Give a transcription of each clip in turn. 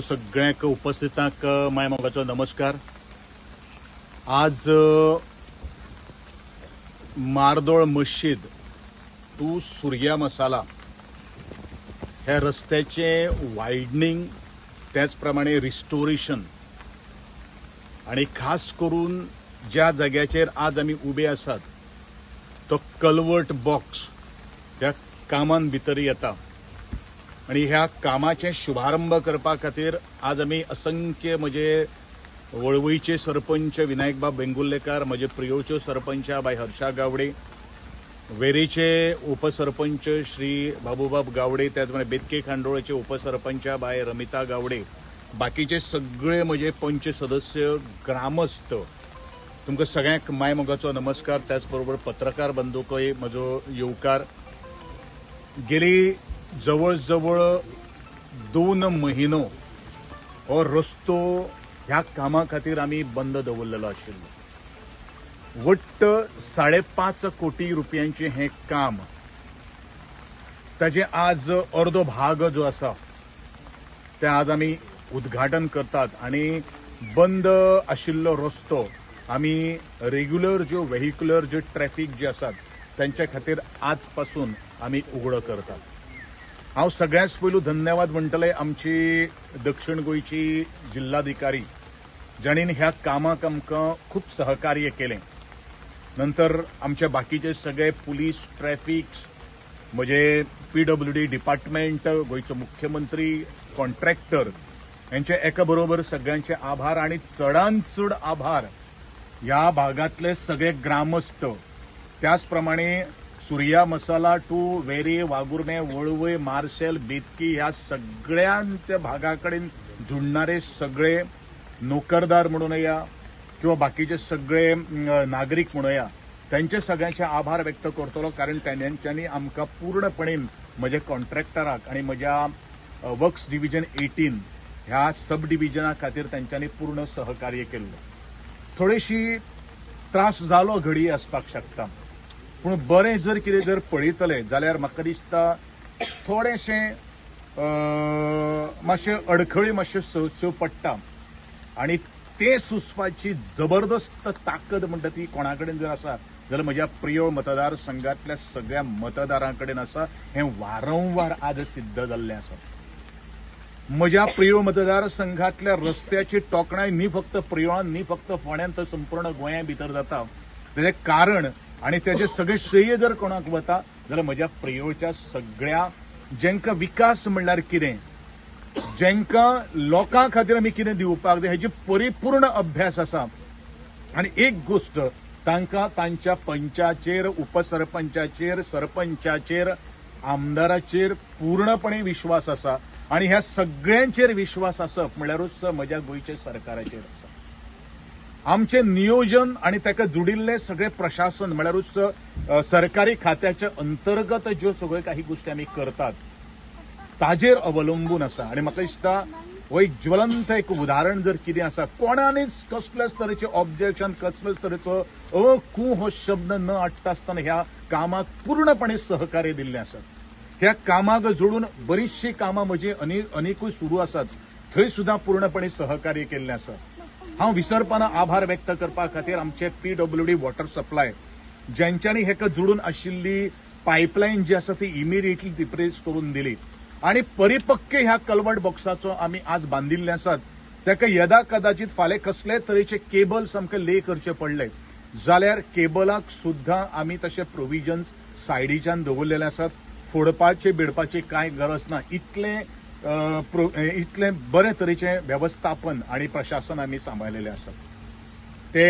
सगळ्यांक उपस्थितांक माय मोगाचो नमस्कार. आज मार्दोळ मस्जिद टू सुर्या मसाला ह्या रस्त्याचे वायडनिंग, त्याच प्रमाणे रिस्टोरेशन आणि खास करून ज्या जाग्याचेर आज आमी उबे आसात तो कलवर्ट बॉक्स ह्या कामान भितर येता आणि ह्या कामाचे शुभारंभ करपा खातीर आज आमी असंख्य म्हजे वळवईचे सरपंच विनायकबाब वेंगुर्लेकार, म्हजे प्रियोळच्यो सरपंच बाय हर्षा गावडे, वेरेचे उपसरपंच श्री बाबूबाब गावडे, त्याचप्रमाणे बेतके खांडोळचे उपसरपंच बाय रमिता गावडे, बाकीचे सगळे म्हजे पंच सदस्य, ग्रामस्थ, तुमकां सगळ्यांक माय मोगाचो नमस्कार. त्याचबरोबर पत्रकार बंधूकय म्हजो येवकार. गेली जवळ जवळ 2 म्हयनो हो रस्तो ह्या कामा खातीर आमी बंद दवरलेलो आशिल्लो. वट्ट 5.5 कोटी रुपयांचें हें काम, ताजें आज अर्दो भाग जो आसा ते आज आमी उद्घाटन करतात आणि बंद आशिल्लो रस्तो आमी रेग्युलर ज्यो व्हेहिक्युलर ज्यो ट्रॅफिक जे आसात त्यांच्या खातीर आज पासून आमी उगडो करतात. हांव सगळ्यांत पयलू धन्यवाद म्हणटले आमची दक्षिण गोंयची जिल्हाधिकारी जाणीन ह्या कामाक आमकां खूब सहकार्य केलें. नंतर आमचे बाकीचे सगळे पुलीस, ट्रॅफिक, म्हजे PWD department, गोंयचो मुख्यमंत्री, कॉन्ट्रॅक्टर यांचे एका बरोबर सगळ्यांचे आभार आणि चडान चड आभार ह्या भागांतले सगळे ग्रामस्थ, त्याच प्रमाणे सुर्या मसाला टू वेरे, वाघुर्मे, वळवय, मार्शेल, बेतकी ह्या सगळ्यांच्या भागा कडेन जुडणारे सगळे नोकरदार म्हणूया किंवा बाकीचे सगळे नागरीक म्हणूया, त्यांचे सगळ्यांचे आभार व्यक्त करतलो, कारण तेंच्यांनी आमकां पूर्णपणे म्हज्या कॉन्ट्रॅक्टराक आनी म्हज्या वर्क्स डिविजन 18 ह्या सब डिविजना खातीर तेंच्यांनी पूर्ण सहकार्य केल्लें. थोडीशी त्रास जालो घडये आसपाक शकता, पूण बरें जर कितें जर पळयतले जाल्यार म्हाका दिसता थोडेशें मातशें अडखळी मातश्यो सोंसच्यो पडटा आनी ते सोंसपाची जबरदस्त ताकद म्हणटा ती कोणा कडेन जर आसा जाल्यार म्हज्या प्रियोळ मतदारसंघांतल्या सगळ्या मतदारां कडेन आसा. हें वारंवार आज सिद्ध जाल्लें आसा. म्हज्या प्रियोळ मतदारसंघांतल्या रस्त्याची तोखणाय न्ही फक्त प्रियोळान, न्ही फक्त फोंड्यान, तर संपूर्ण गोंया भितर जाता. तेजें कारण आनी तेजें सगळें श्रेय जर कोणाक वता जाल्यार म्हज्या प्रियोळच्या सगळ्या जेंकां विकास म्हणल्यार कितें, जेंकां लोकां खातीर आमी कितें दिवपाक जाय हेजी परिपूर्ण अभ्यास आसा. आनी एक गोश्ट तांकां तांच्या पंचाचेर, उपसरपंचाचेर, सरपंचाचेर, आमदाराचेर पूर्णपणे विश्वास आसा आनी ह्या सगळ्यांचेर विश्वास आसप म्हणल्यारूच म्हज्या गोंयच्या सरकाराचेर आसा. आमचें नियोजन आनी ताका जुडिल्लें सगळें प्रशासन म्हणल्यारूच सरकारी खात्याच्या अंतर्गत ज्यो सगळ्यो काही गोश्टी आमी करतात ताजेर अवलंबून आसा. आनी म्हाका दिसता हो एक ज्वलंत एक उदाहरण जर कितें आसा, कोणानीच कसल्याच तरेचें ऑब्जेक्शन, कसल्याच तरेचो अ कू हो शब्द न हाडटा आसतना ह्या कामाक पूर्णपणे सहकार्य दिल्लें आसा. ह्या कामाक जोडून बरीचशीं कामां म्हजी अनेकूय सुरू आसात, थंय सुद्दां पूर्णपणे सहकार्य केल्लें आसा. हांव विसरपाना आभार व्यक्त करपा खातीर आमचे PWD water supply ज्यांच्यांनी हेका जोडून आशिल्ली पायपलायन जी आसा ती इमिडिएटली रिप्लेस करून दिली आनी परिपक्व ह्या कलवर्ट बॉक्साचो आमी आज बांदिल्ले आसात. ताका यदा कदाचित फाल्यां कसले तरेचे केबल्स आमकां ले करचे पडले जाल्यार केबलाक सुद्दां आमी तशे प्रोविजन्स सायडीच्यान दवरलेले आसात. फोडपाचे बिडपाची कांय गरज ना. इतलें इतलें बरें तरेचें वेवस्थापन आनी प्रशासन आमी सांबाळलेलें आसा. ते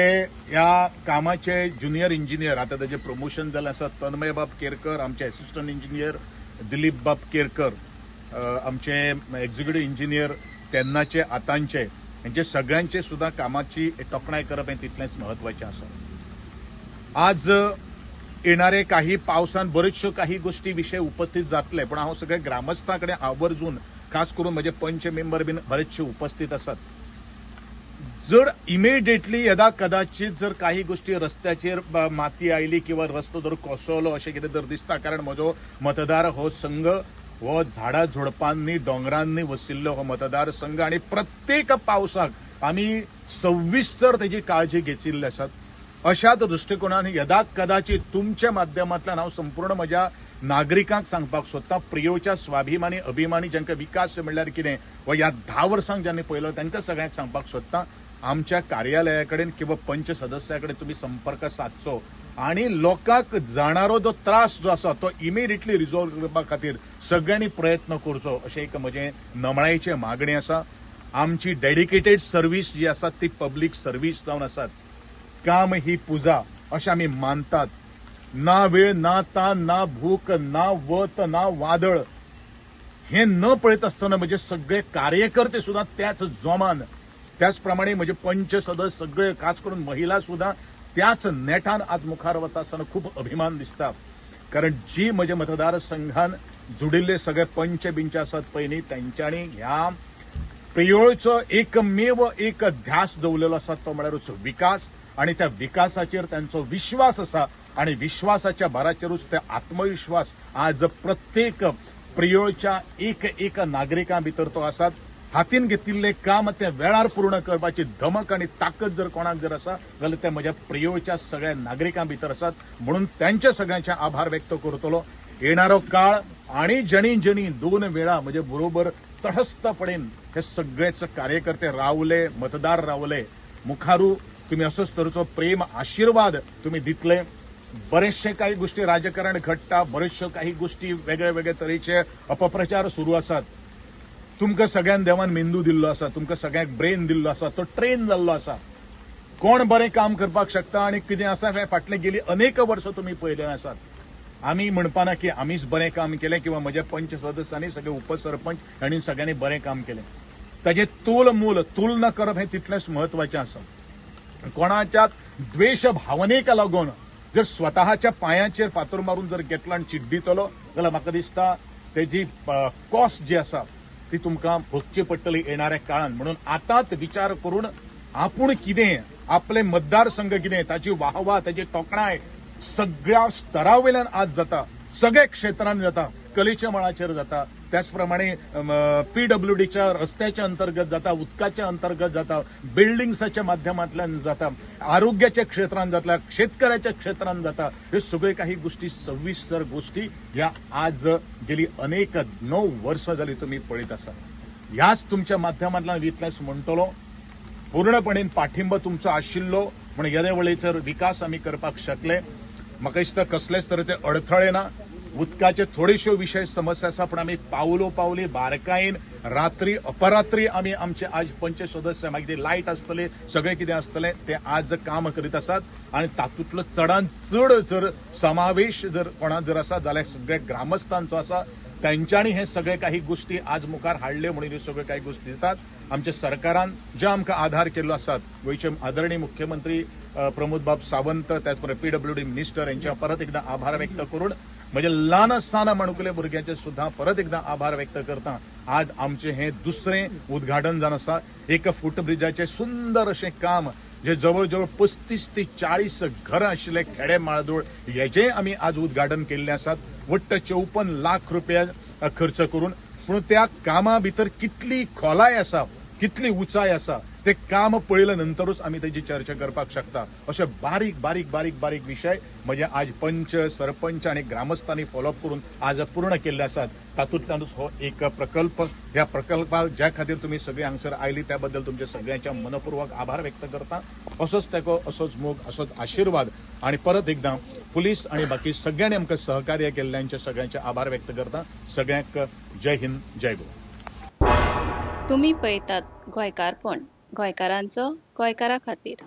ह्या कामाचे ज्युनियर इंजिनियर, आतां ताजें प्रमोशन जालें आसा, तन्मयबाब केरकर, आमचे एसिस्टंट इंजिनियर दिलीप बाब केरकर, आमचे एक्झिक्युटीव इंजिनियर तेन्नाचे आतांचे, हेंचे सगळ्यांचे सुद्दां कामाची तोखणाय करप हें तितलेंच म्हत्वाचें आसा. आज येणारे काही पावसान बऱ्योचश्यो काही गोश्टी विशय उपस्थित जातले, पूण हांव सगळे ग्रामस्थां कडेन आवर्जून, खास करून म्हजे पंच मेंबर बीन बरेचशे उपस्थित आसात, जर इमिडिएटली यदा कदाचित जर काही गोश्टी रस्त्याचेर माती आयली किंवा रस्तो जर कोसळ्ळो अशें कितें जर दिसता, कारण म्हजो मतदार हो संघ हो झाडां झुडपांनी दोंगरांनी वसिल्लो हो मतदारसंघ आनी प्रत्येक पावसाक आमी सविस्तर तेजी काळजी घेतिल्ली आसात. अशाच दृश्टिकोनान यदा कदाचित तुमच्या माध्यमांतल्यान हांव संपूर्ण म्हज्या नागरिकांक सांगपाक सोदता, प्रियोच्या स्वाभिमानी अभिमानी जांकां विकास म्हणल्यार कितें वा ह्या 10 वर्सांक ज्यांनी पळयलो तांकां सगळ्यांक सांगपाक सोदता, आमच्या कार्यालया कडेन किंवा पंच सदस्या कडेन तुमी संपर्क सादचो आनी लोकांक जाणारो जो त्रास जो आसा तो इमिडिएटली रिजॉल्व करपा खातीर सगळ्यांनी प्रयत्न करचो अशें एक म्हजें नमळायेचें मागणें आसा. आमची डेडिकेटेड सर्वीस जी आसा ती पब्लीक सर्वीस जावन आसात. काम ही पुजा अशें आमी मानतात. ना वेळ, ना तान, ना भूक, ना वत, ना वादळ हे न पळयत आसतना म्हजे सगळे कार्यकर्ते सुद्दां त्याच जोमान, त्याच प्रमाणे म्हजे पंच सदस्य सगळे खास करून महिला सुद्दां त्याच नेटान आज मुखार वता आसतना खूब अभिमान दिसता. कारण जी म्हज्या मतदारसंघान जुडिल्ले सगळे पंच बिंच आसात पळय न्ही, तेंच्यांनी ह्या प्रियोळचो एकमेव एक ध्यास दवरलेलो आसा तो म्हळ्यारूच विकास आनी त्या विकासाचेर तांचो विश्वास आसा आनी विश्वासाच्या भाराचेरूच ते आत्मविश्वास आज प्रत्येक प्रियोळच्या एक एक नागरिकां भितर तो आसात. हातीन घेतिल्लें काम तें वेळार पूर्ण करपाची धमक आनी ताकद जर कोणाक जर आसा जाल्यार ते म्हज्या प्रियोळच्या सगळ्या नागरिकां भितर आसात. म्हणून त्यांच्या सगळ्यांचे आभार व्यक्त करतलो. येणारो काळ आनी जणी जणी 2 वेळा म्हजे बरोबर तटस्थपणेन हे सगळेच कार्यकर्ते रावले, मतदार रावले, मुखारू तुमी असोच तरेचो प्रेम आशिर्वाद तुमी दितले. बरेचशे काही गोष्टी राजकारण घडटा, बरेचशो काही गोष्टी वेगळे वेगळे तरेचे अपप्रचार सुरू आसात. तुमकां सगळ्यांक देवान मेंदू दिल्लो आसा, तुमकां सगळ्यांक ब्रेन दिल्लो आसा, तो ट्रेन जाल्लो आसा. कोण बरें काम करपाक शकता आनी कितें आसा हें फाटले गेली अनेक वर्सां तुमी पळयलें आसात. आमी म्हणपाना की आमीच बरें काम केलें किंवा म्हज्या पंच सदस्यांनी सगळे उपसरपंच हांणी सगळ्यांनी बरें काम केलें. ताजें तोल मोल तुलना करप हें तितलेंच म्हत्वाचें आसा. कोणाच्या द्वेश भावनेक लागून जर स्वतःच्या पांयाचेर फातर मारून जर घेतलो आनी चिड्डितलो जाल्यार म्हाका दिसता तेजी कॉस्ट जी आसा ती तुमकां भोगची पडटली येणाऱ्या काळान. म्हणून आतांच विचार करून आपूण कितें, आपले मतदारसंघ कितें, ताची वाहवा, ताची तोखणाय सगळ्या स्तरा वयल्यान आज जाता, सगळ्या क्षेत्रांत जाता, कलेच्या मळाचेर जाता, त्याच प्रमाणे पीडब्ल्यूडीच्या रस्त्याच्या अंतर्गत जाता, उदकाच्या अंतर्गत जाता, बिल्डिंग्साच्या माध्यमांतल्यान जाता, आरोग्याच्या क्षेत्रांत जाता, शेतकऱ्याच्या क्षेत्रांत जाता. हे सगळे काही गोष्टी सविस्तर गोष्टी ह्या आज गेली अनेक 9 वर्सां जाली तुमी पळयत आसा. ह्याच तुमच्या माध्यमांतल्यान इतलेंच म्हणटलो, पूर्णपणे पाठिंबो तुमचो आशिल्लो म्हण येदे वेळेचेर विकास आमी करपाक शकले. म्हाका दिसता कसलेच तरेचे अडथळे ना. उदकाचे थोडेश्यो विशय समस्या आसा, पूण आमी पावलो पावली बारकायेन रात्री अपरात्री आमी आमचे आज पंच सदस्य, मागीर ते लायट आसतले, सगळें कितें आसतलें ते आज काम करीत आसात. आनी तातूंतलो चडान चड जर समावेश जर कोणा जर आसा जाल्यार सगळे ग्रामस्थांचो आसा, तेंच्यांनी हे सगळे काही गोष्टी आज मुखार हाडल्यो म्हणून ह्यो सगळ्यो काही गोष्टी दितात. आमच्या सरकारान जे आमकां आधार केल्लो आसात, गोंयचे आदरणीय मुख्यमंत्री प्रमोद बाब सावंत, त्याच प्रमाणे पीडब्ल्यूडी मिनिस्टर यांचे परत एकदा आभार व्यक्त करून म्हणजे ल्हान सान माणकुले भुरग्यांचे सुद्दां परत एकदा आभार व्यक्त करता. आज आमचें हें दुसरें उद्घाटन जावन आसा. एक फूट ब्रिजाचें सुंदर अशें काम जे जवळ जवळ 35 ते 40 घरां आशिल्ले खेडे माळदूळ हेजें आमी आज उद्घाटन केल्लें आसात. वट्ट 54 लाख रुपया खर्च करून, पूण त्या कामा भितर कितली खोलाय आसा, कितली उंचाय आसा ते काम पळयले नंतरूच आमी तेजी चर्चा करपाक शकता. अशे बारीक बारीक बारीक बारीक विशय म्हणजे आज पंच सरपंच आनी ग्रामस्थांनी फॉलोअप करून आज पूर्ण केल्ले आसात. तातूंतल्यानूच हो एक प्रकल्प, ह्या प्रकल्पाक ज्या खातीर तुमी सगळीं हांगसर आयली त्या बद्दल तुमचे सगळ्यांच्या मनपूर्वक आभार व्यक्त करता. असोच तेको, असोच मोग, असोच आशिर्वाद आनी परत एकदां पुलीस आनी बाकी सगळ्यांनी आमकां सहकार्य केल्ल्यांचे सगळ्यांचे आभार व्यक्त करता. सगळ्यांक जय हिंद, जय गोवा. तुमी पळयतात गोंयकारपण, गोंयकारांचो गोंयकारा खातीर.